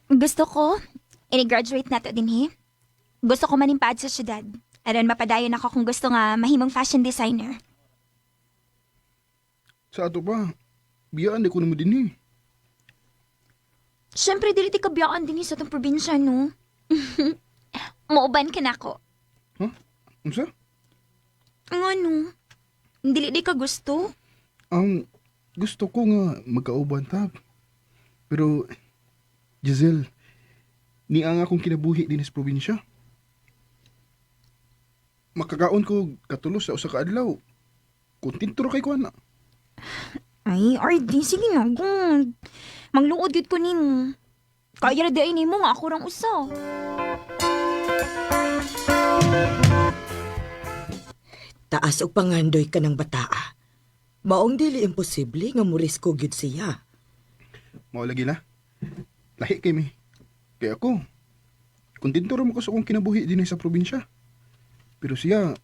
Gusto ko, ini-graduate na to din he. Gusto ko manimpaad sa syudad. Aron mapadayon ako kung gusto nga mahimong fashion designer. Sa ato pa, biyaan di ko nimo dinhi. Siyempre, dili ti kabiyaan din sa itong probinsya, no? Muuban ka na ako. Ha? Unsa? Nga no? Dili di ka gusto? Gusto ko nga magkauban ta. Pero, Giselle, niya nga akong kinabuhi din sa probinsya. Makakaon ko katulos sa usa ka adlaw. Kontento ra kay ko ana. Ay, RD, sige na, gud. Mangluod gud ko nimo. Kaya ra di ay nimo nga ako rang usa. Taas og pangandoy ka ng bataa. Maong dili imposible nga murisko gyud siya. Mao lagi la. Lahi kay mi. Kay ako, kontento ra mo ko sa akong kinabuhi din sa probinsya. Pero siya,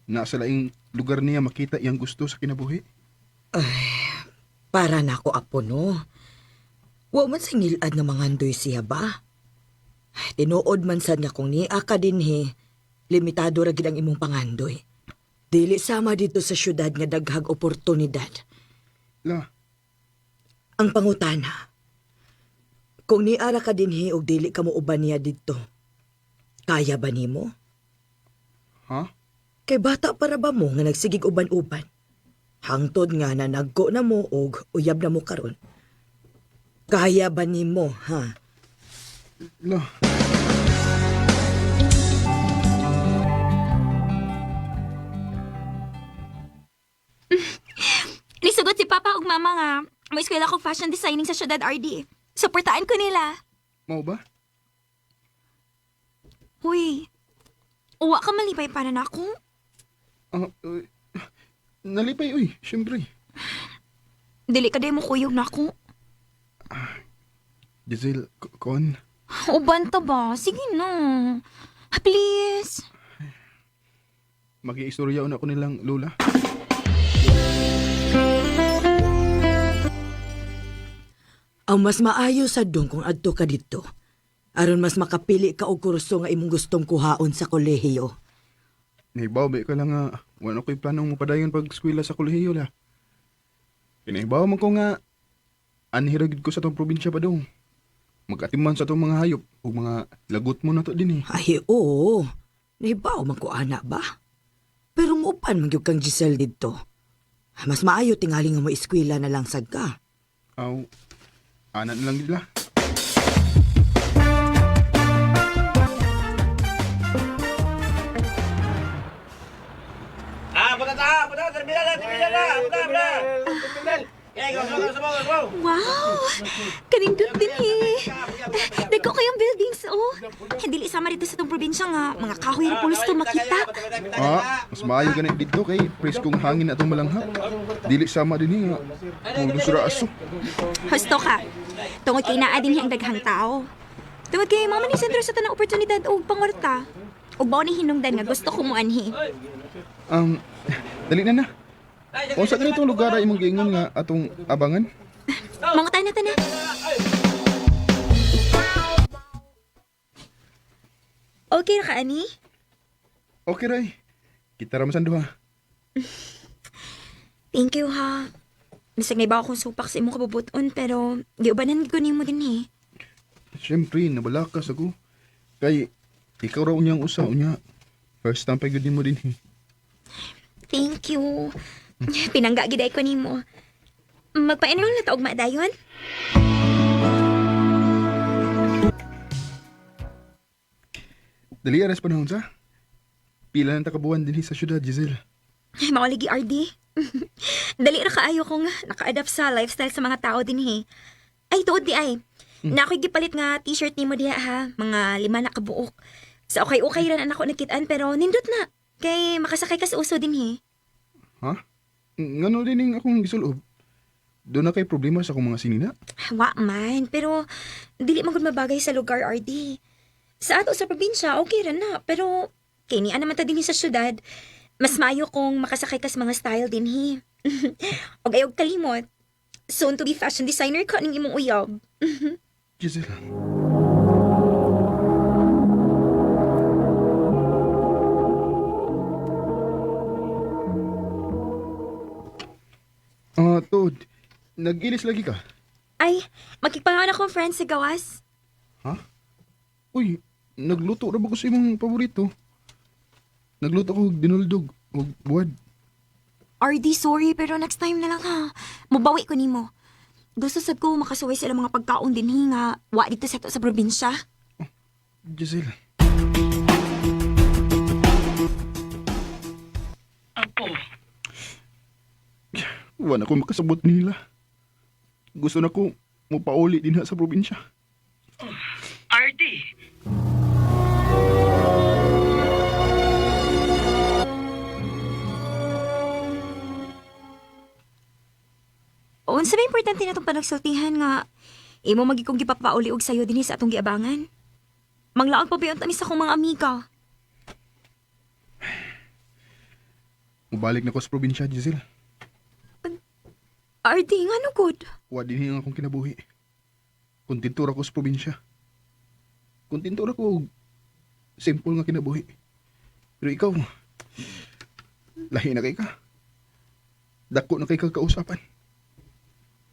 nasa laing lugar niya makita iyang gusto sa kinabuhi. Para nako apo no. Wa man sa ngilad nga mangandoy siya ba? Ay, tinuod man sad nga kung niya ka dinhi, limitado ra gid ang imong pangandoy. Dili sama dito sa syudad nga daghag oportunidad. La, Ang pangutana, kung niara ka dinhi og dili ka muuban niya didto, kaya ba nimo? ha? Kay bata para ba mo nga nagsigig uban-uban? Hangtod nga na nagko na mo og uyab na mo karon. Kaya ba nimo, ha? La. Nisugot si Papa ug Mama nga may eskwela ko fashion designing sa syudad RD. Suportaan ko nila. Mao ba? Huy, uwa ka malipay para na ako. Ah, eh, nalipay uy, syempre. Dili ka day mo kuyog na ako. Giselle, kon, Uban ta ba? Sige na. Ah, please. mag-iistorya na ako nilang lola. Ang mas maayo sa dong kung adto ka didto. Aron mas makapili ka og kurso nga imong gustong kuhaon sa kolehiyo. Nahibaw ba ka lang nga, wala ko'y planong mapadayon pag eskwela sa kolehiyo la. Pinahibaw man ko nga, anhira gid ko sa tong probinsya pa dong. Magatiman sa tong mga hayop o mga lagot mo na to din eh. Ay, oo. Nahibaw man ko ana ba? Pero muupan man gyud kang Giselle didto. Mas maayo tingali nga mo eskwela na lang sad ka. Aw, ana na lang gid la. Ah, punta ta, punta, terminal na, terminal na, punta, punta. Okay, go, go, go, go, go. Wow! Kanindot din eh. Dagko kayong buildings, oh. Hindi sama rito sa tong probinsya nga. Mga kahoy ra pulos to makita. Ah, mas maayo ganit dito kay preskong hangin atong malanghap. Dili sama din eh nga. Pulos ra aso. Husto ka. Tungod kay naa din ang daghang tao. Tungod kay mama ni sentro sa tanang oportunidad og pangwarta. Ug mao ni hinungdan nga gusto ko moanhi. Dali na na. O sa ganitong lugar ay imong giingon nga atong abangan? Mangutan na ta na. Okay ra ka ani? Okay ray. Kita ra man sa duha. Thank you ha. Bisag naibaw akong supak sa imong kabubuton pero giubanan gid ko nimo din eh. Siyempre, nabalakas ako. Kay, ikaw raw niyang usa unya. First time pa gyud nimo din eh. Thank you. Pinangga gid ay ko nimo. Magpa-enroll na ta og dayon? Dali aras panahon sa. Pila nang takabuan din sa syudad, Giselle. Mao lagi RD. Dali ra kaayo kong naka-adapt sa lifestyle sa mga tao din he. Ay tuod di ay. Na ako'y gipalit nga t-shirt nimo diha ha, mga 5 na kabuok. Sa okay-okay ra na nako nakitaan pero nindot na. Kay makasakay ka sa uso din he. Ha? Ngano din ning akong gisulob? Doon na kay problema sa akong mga sinina. Wa man, pero dili man gud mabagay sa lugar RD. Sa ato sa probinsya, okay ra na, pero kay niya naman ta dinhi sa syudad, mas maayo kung makasakay ka sa mga style dinhi. Og ayog kalimot. Soon to be fashion designer ka ning imong uyab. Giselle. Ah, tuod. Nag-ilis lagi ka? Ay, makigpangaon akong friend sa gawas. Ha? Uy, nagluto ra ba ko sa imong paborito? Nagluto ko og dinuldog og buwad. RD, sorry, pero next time na lang ha. Mubawi ko nimo. Gusto sad ko makasuway sila mga pagkaon dinhi nga wa dito sa sa probinsya. Giselle. Apo. Wala ko makasabot nila. Gusto na ko mupauli din ha sa probinsya. RD. Unsa ba importante na itong panagsultihan nga imo magi kong gipapauli og sayo dinhi sa atong giabangan? Manglaag pa ba yun sa akong mga amiga? Mubalik na ko sa probinsya, Giselle. RD, nga no good? Wa din ang akong kinabuhi. Kontento ra ko sa probinsya. Kontento ra ko og simple nga kinabuhi. Pero ikaw, lahi na kay ka. Dako na kay ka kausapan.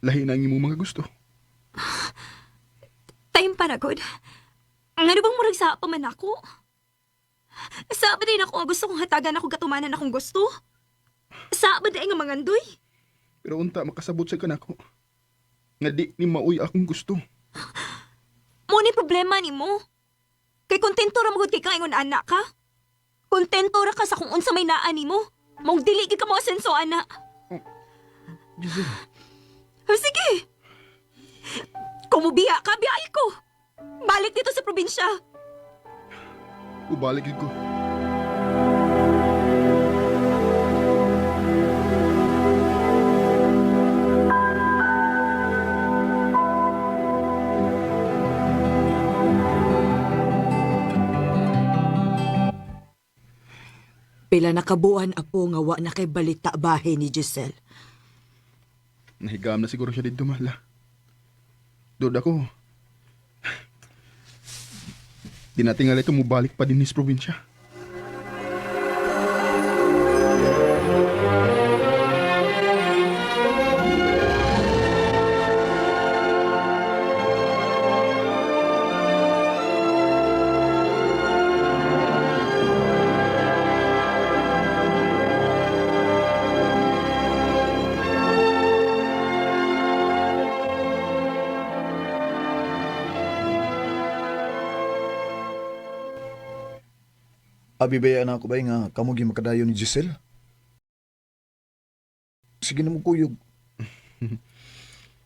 Lahi na ang imong mga gusto. Time para good. Ngano bang murag sa pa man ako? Sa ba din ako ang gusto kong hatagan ako gatumanan akong gusto? Sa ba din nga mangandoy? Pero unta makasabot sa kanako. Nga di ni maoy akong gusto. Mo ni problema nimo. Kay kontento ra magud kay kaingon anak ka. Kontento ra ka sa kung unsa may naa nimo. Mong dili gid ka mo asenso ana. Giselle, Ah, sige. Kung mubiya ka, biyay ko. Balik dito sa probinsya. ubalik gid ko. Pila nakabuan apo nga wa na kay balita bahin ni Giselle. Nahigam na siguro siya dito, mahla. Doon ako. Di natin nga ito mubalik pa din sa probinsya. Abi ba na ako ba nga kamo gi makadayon ni Giselle? Sige na mo kuyog.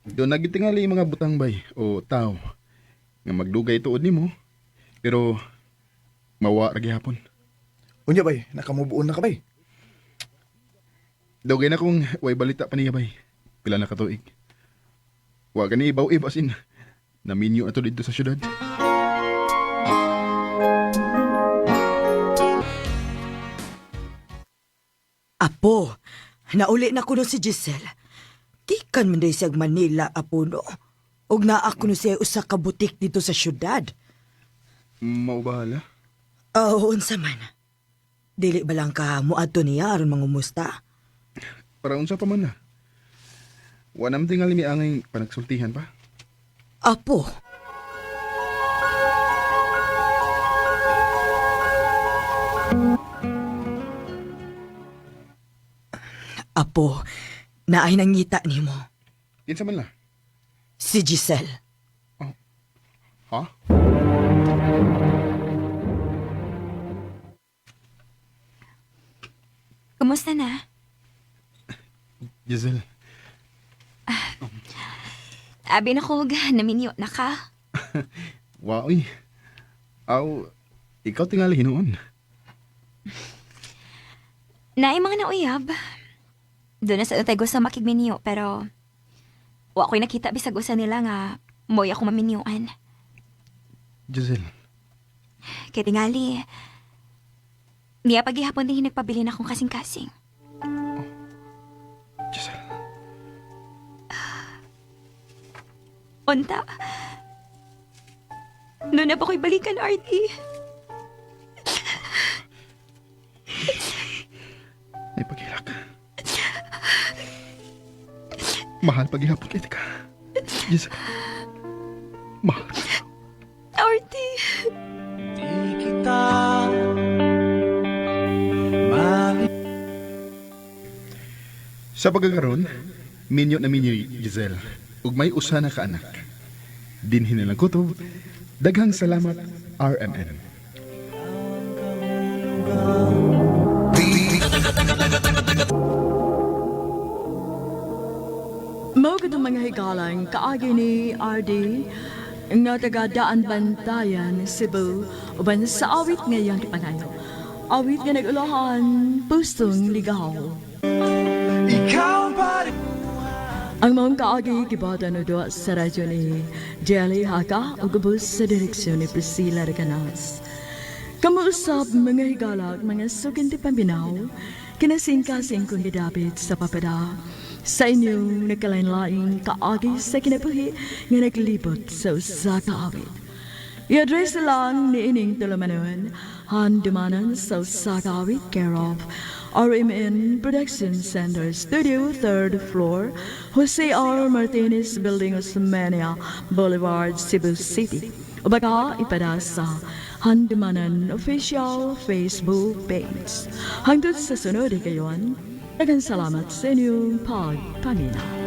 Doon nagitingali yung mga butang bay o tao nga magdugay tuod nimo pero mawa ra gihapon. Unya bay, nakamubuon na ka bay. Dugay na kung way balita pa niya bay. Pila na katuig. Wa gani ibaw as in naminyo na to dito sa syudad. Apo, nauli na kuno si Giselle. Gikan man day siyag Manila, apo no. Ug naa kuno siya usa ka butik dito sa syudad. Maubahala. Oo, unsa man. Dili ba lang ka muadto niya aron mangumusta? Para unsa pa man na. Wa nam tingali miangay panagsultihan pa. Apo. Apo, naay nangita nimo. Kinsa man la? Si Giselle. Ha? Kumusta na? Giselle. Abi na ko, naminyo na ka. Wa oy. Aw, ikaw tingali hinuon. Naay mga nauyab. Doon na sa tayo gusto makigminyo, pero wa ko'y nakita bisag usa nila nga moy ako maminyuan. Giselle. Kay tingali, niya paghihapon din nagpabili na akong kasing-kasing. Giselle. Unta. Noon na ba ko'y balikan, Artie? Ay paghilak. Mahal paghihapon kay ka. Giselle. Mahal ka. RD. Sa pagkakaroon, minyo na minyo, Giselle. Ug may usa na ka anak. Dinhi na lang kutob. Daghang salamat, RMN. Mao gud ang mga higalang kaagi ni RD nga taga Daan Bantayan, Cebu, uban sa awit nga iyang gipangayo. Awit nga nag-ulahan, Pustong Ligaw. Ang maong kaagi gibata no duwa sa radyo ni Jelly Haka ug ubos sa direksyon ni Priscilla Recanas. Kamuusap mga higalag, mga suginti paminaw, kinasingkasing kong gidapit sa papada. Sa inyong nagkalain-laing kaagi sa kinabuhi nga naglibot sa usa ka awit. I-address lang ni ining tulumanon, handumanan sa usa ka awit, care of RMN Production Center Studio, 3rd floor, Jose R. Martinez Building, Osmeña Boulevard, Cebu City. O baka ipada sa Handumanan Official Facebook page. Hangtod sa sunod kayon, daghang salamat sa inyong pagpamina.